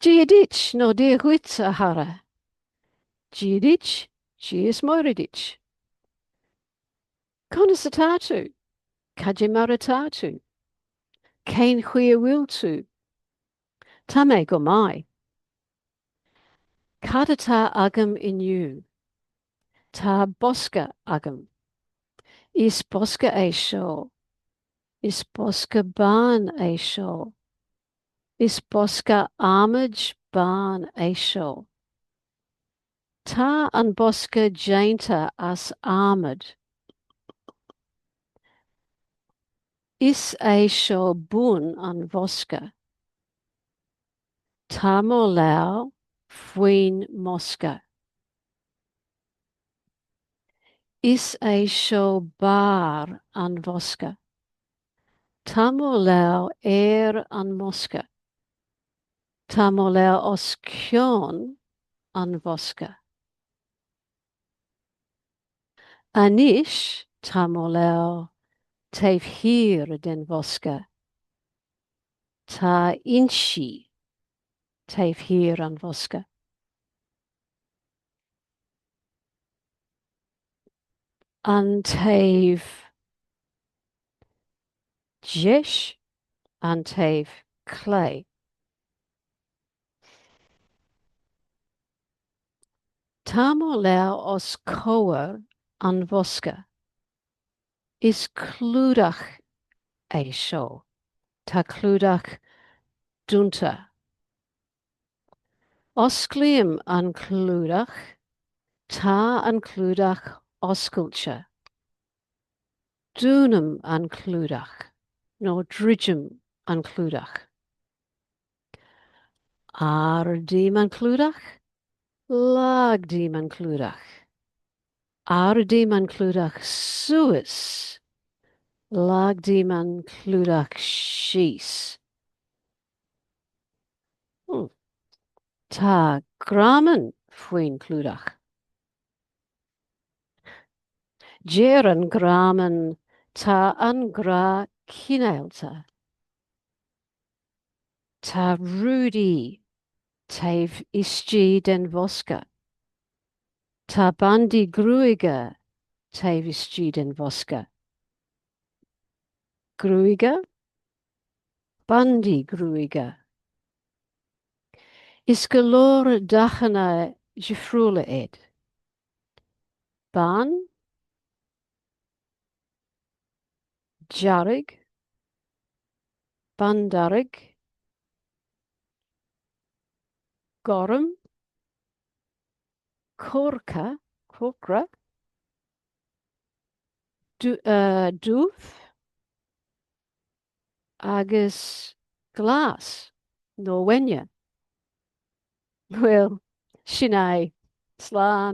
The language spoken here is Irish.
Dia duit nó Dia dhuit, a chara. Dia duit, Dia is Muire duit. Conas atá tú? Cad é mar atá tú? Cén chaoi a bhfuil tú? Tá mé go maith. Cad atá agam inniu? Tá bosca agam. Is bosca é seo. Is bosca bán é seo. Is bosca adhmaid bán é seo. Tá an bosca déanta as adhmad. Is é seo bun an bhosca. Tá mo lámh faoin mbosca. Is é seo barr an bhosca. Tá mo lámh ar an mbosca. Tá mo lámh os cionn an bhosca. Anois tá mo lámh taobh thiar den bhosca. Tá insí taobh thiar an bhosca. An taobh deis, an taobh clé. Tá mo lámh os comhair an bhosca. Is clúdach é seo. Tá clúdach dúnta. Osclaím an clúdach. Tá an clúdach oscailte. Dúnaim an clúdach nó druidim an clúdach. Ardaím an clúdach. Laghdaím an clúdach. Ardaím an clúdach suas. Laghdaím an clúdach síos. Tá greamán faoin chlúdach. Deir an greamán Tá an grá cineálta. Tá rudaí taobh istigh den bhosca. Tá bandaí gruaige taobh istigh den bhosca. Gruaige? Bandaí gruaige. Is go leor dathanna difriúla iad. Bán, dearg, bándearg, gorm, corca, corcra, dubh agus glas nó uaine. Bhuel, sin é. Slán.